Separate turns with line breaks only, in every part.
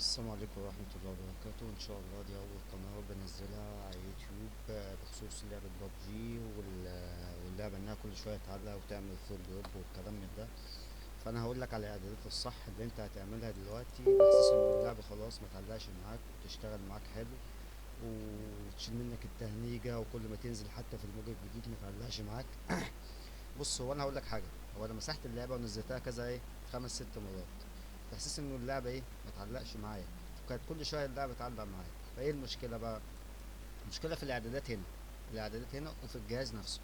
السلام عليكم ورحمة الله وبركاته. إن شاء الله دي أول قناة بنزلها على يوتيوب بخصوص لعبة بابجي واللعبة إنها كل شوية تعلق وتعمل frame drop والكلام من ده. فأنا هقولك على الإعدادات الصح اللي أنت هتعملها دلوقتي بحيث إن اللعبة خلاص ما تعلقش معاك وتشتغل معاك حلو وتشيل منك التهنيجة، وكل ما تنزل حتى في الموج الجديد ما تعلقش معاك. بص، هو أنا هقولك حاجة، هو أنا مسحت اللعبة ونزلتها كذا إيه 5 6 مرات بحسس انه اللعبة ايه ما تعلقش معايا، كانت كل شوية اللعبة تعلق معايا. فايه المشكلة بقى؟ المشكلة في الاعدادات هنا، الاعدادات هنا وفي الجهاز نفسه.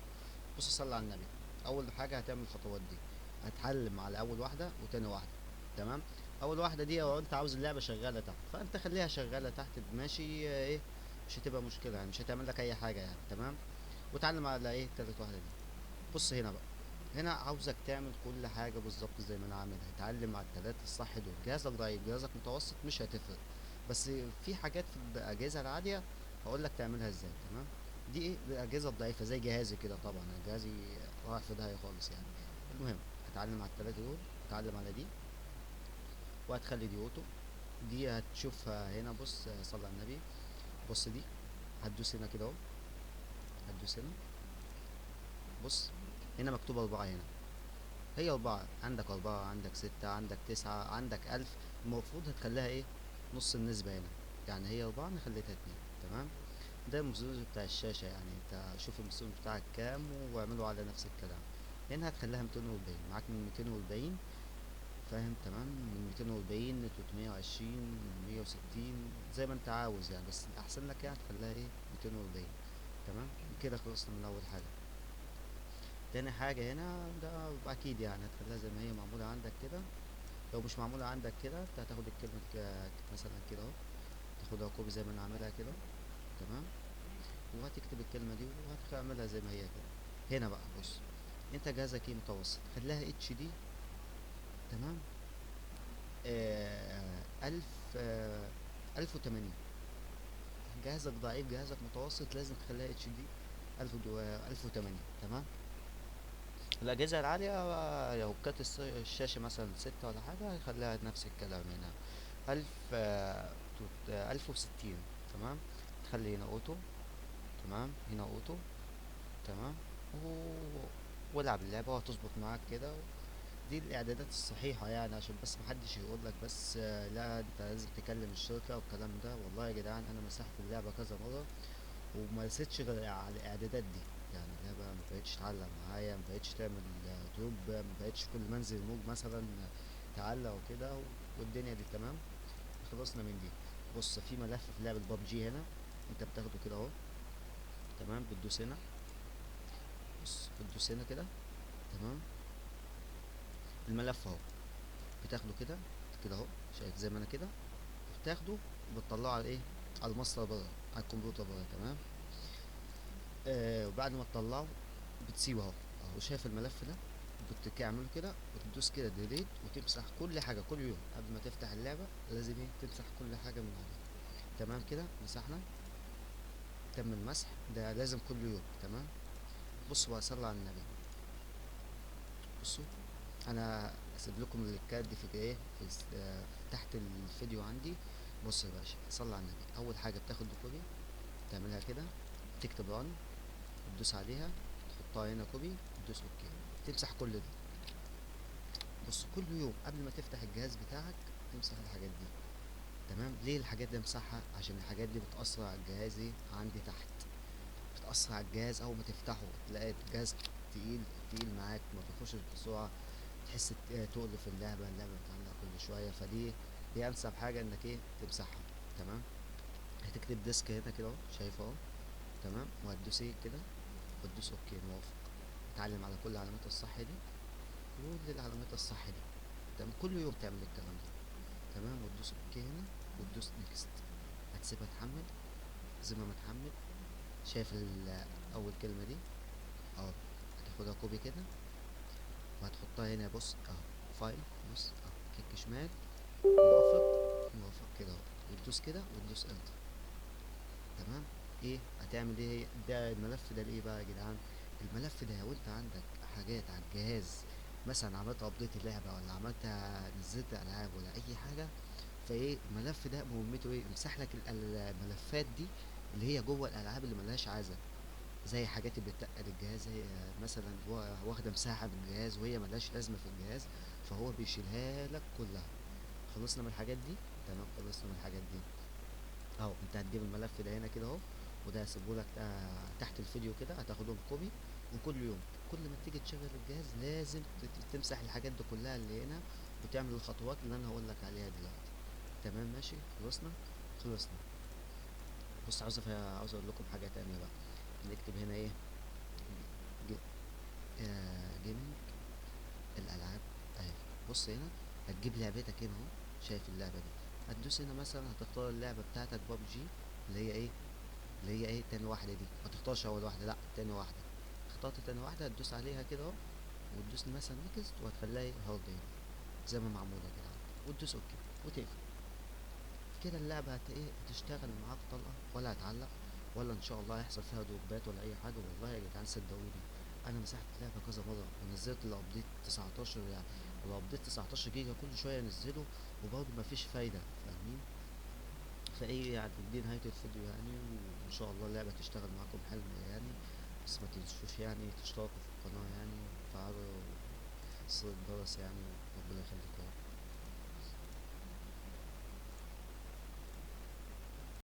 بص، صلي على النبي. اول حاجة هتعمل الخطوات دي، هتعلم على اول واحدة وتاني واحدة، تمام؟ اول واحدة دي لو انت عاوز اللعبة شغالة تحت فانت خليها شغالة تحت ماشي، ايه مش هتبقى مشكلة يعني، مش هتعمل لك اي حاجة يعني، تمام؟ وتعلم على ايه تالت واحدة دي. بص هنا بقى، هنا عاوزك تعمل كل حاجة بالظبط زي ما انا عاملها، اتعلم على التلاتة الصح دول. جهازك ضعيف جهازك متوسط مش هتفرق، بس في حاجات في الاجهزة العالية هقول لك تعملها ازاي، تمام؟ دي ايه الاجهزة الضعيفة زي جهازي كده، طبعا انا جهازي رايح في داهية خالص يعني. المهم هتعلم على التلاتة دول، هتعلم على دي وهتخلي دي auto، دي هتشوفها هنا. بص صلي على النبي. بص دي هتدوس هنا كده اهو، هتدوس هنا. بص هنا مكتوب 4، هنا هي 4، عندك 4، عندك 6، عندك 9، عندك 1000. المفروض هتخليها ايه نص النسبة هنا، يعني هي 4 انا خليتها 2، تمام؟ ده المسلوب بتاع الشاشة يعني، انت شوف المسلوب بتاعك كام واعمله على نفس الكلام. هنا هتخليها 240، معاك من 240، فاهم؟ تمام، من 240 ل 320، 160، زي ما انت عاوز يعني، بس الاحسن لك يعني تخليها ايه 240، تمام؟ كده خلصنا من اول حاجة. تاني حاجة هنا ده أكيد يعني هتخليها زي ما هي معمولة عندك كده. لو مش معمولة عندك كده انت هتاخد الكلمة مثلا كده اهو، تاخدها copy زي ما انا عاملها كده، تمام؟ وهتكتب الكلمة دي وهتعملها زي ما هي كده. هنا بقى بص، انت جهازك ايه متوسط، خليها HD، تمام؟ 1080. جهازك ضعيف جهازك متوسط لازم تخليها HD 1080، تمام؟ الأجهزة العالية لو كانت الشاشة مثلا 6 ولا حاجة هيخليها نفس الكلام هنا 1060، تمام؟ تخلي هنا auto، تمام؟ هنا auto، تمام؟ والعب اللعبة وهتظبط معاك كده. دي الإعدادات الصحيحة يعني، عشان بس محدش يقولك بس، لا انت لازم تكلم الشركة والكلام ده. والله يا جدعان أنا مسحت اللعبة كذا مرة وما رستش غير على الإعدادات دي، يعني اللعبة ما بقتش تعلق معايا، ما بقتش تعمل drop، ما بقتش كل ما انزل موج مثلا تعلق وكده، والدنيا دي تمام. خلصنا من دي. بص في ملف في لعبة بابجي هنا انت بتاخده كده اهو، تمام؟ بتدوس هنا، بص بتدوس هنا كده، تمام؟ الملف اهو بتاخده كده كده اهو، شايف زي ما انا كده بتاخده وبتطلعه على ايه، على الماستر بره، على الكمبيوتر بره، تمام؟ وبعد ما تطلعه بتسيبه اهو، اهو شايف الملف ده، بتعمله كده وتدوس كده delete وتمسح كل حاجة. كل يوم قبل ما تفتح اللعبة لازم ايه تمسح كل حاجة من عليها، تمام؟ كده مسحنا، تم المسح ده لازم كل يوم، تمام؟ بصوا بقى، صلوا على النبي. بصوا انا هسيب لكم اللينكات دي في ايه، في تحت الفيديو عندي. بص يا باشا، صلوا على النبي. اول حاجة بتاخد copy تعملها كده، تكتب run، تدوس عليها، تحطها هنا copy، تدوس okay، تمسح كل ده. بص كل يوم قبل ما تفتح الجهاز بتاعك تمسح الحاجات دي، تمام؟ ليه الحاجات دي امسحها؟ عشان الحاجات دي بتأثر على الجهاز ايه عندي تحت، بتأثر على الجهاز. اول ما تفتحه تلاقي الجهاز تقيل تقيل معاك، ما بيخشش بسرعة، تحس تقل في اللعبة، اللعبة بتعلق كل شوية. فدي دي انسب حاجة انك ايه تمسحها، تمام؟ هتكتب disk هنا كده اهو، شايفه اهو، تمام؟ وهتدوس ايه كده وتدوس okay موافق. اتعلم على كل علامات الصح دي، كل العلامات الصح دي، تمام؟ كل يوم تعمل الكلام ده، تمام؟ وتدوس okay هنا وتدوس next. هتسيبها تحمل زي ما تحمل. شايف اول كلمة دي اهو، هتاخدها copy كده وهتحطها هنا. بص اهو file، بص اهو click شمال، موافق موافق كده اهو، وتدوس كده وتدوس enter، تمام؟ ايه هتعمل ايه ده الملف ده لايه بقى يا جدعان؟ الملف ده لو انت عندك حاجات على الجهاز، مثلا عملت update اللعبة ولا عملت نزلت العاب ولا اي حاجة، فايه الملف ده مهمته ايه؟ يمسح لك الملفات دي اللي هي جوه الالعاب اللي ملهاش عازة، زي حاجات اللي بتتقل الجهاز، زي مثلا واخده مساحة من الجهاز وهي ملهاش لازمه في الجهاز، فهو بيشيلها لك كلها. خلصنا من الحاجات دي، تمام، خلصنا من الحاجات دي اهو. انت هتجيب الملف ده هنا كده اهو، وده هسيبه لك تحت الفيديو كده، هتاخدهم copy، وكل يوم كل ما تيجي تشغل الجهاز لازم تمسح الحاجات دي كلها اللي هنا، وتعمل الخطوات اللي انا هقول لك عليها دلوقتي. تمام ماشي، خلصنا خلصنا. بص، عاوز اقول لكم حاجة تانية بقى. نكتب هنا ايه؟ gaming الالعاب اهي. بص هنا هتجيب لعبتك هنا اهو، شايف اللعبة دي، هتدوس هنا مثلا، هتختار اللعبة بتاعتك بابجي اللي هي ايه، اللي هي ايه، تاني واحدة دي. ما تختارش اول واحدة، لا تاني واحدة. اخترت تاني واحدة، هتدوس عليها كده اهو، وتدوس مثلا next، وهتخليها ايه، hard هنا زي ما معمولة كده عندك، وتدوس okay وتقفل كده. اللعبة ايه، هتشتغل معاك طلقه، ولا هتعلق، ولا ان شاء الله هيحصل فيها دروبات ولا اي حاجة. والله يا جدعان صدقوني، انا مسحت اللعبة كذا مرة ونزلت ال update 19، يعني ال update 19 جيجا كل شوية انزله وبرضه مفيش فايده، فاهمين؟ فايه يعني، دي نهاية الفيديو يعني، وان شاء الله اللعبة تشتغل معاكم حلو يعني. بس ما تنسوش يعني تشتركوا في القناة يعني، وتفعلوا صوت الجرس يعني، وربنا يخليكم.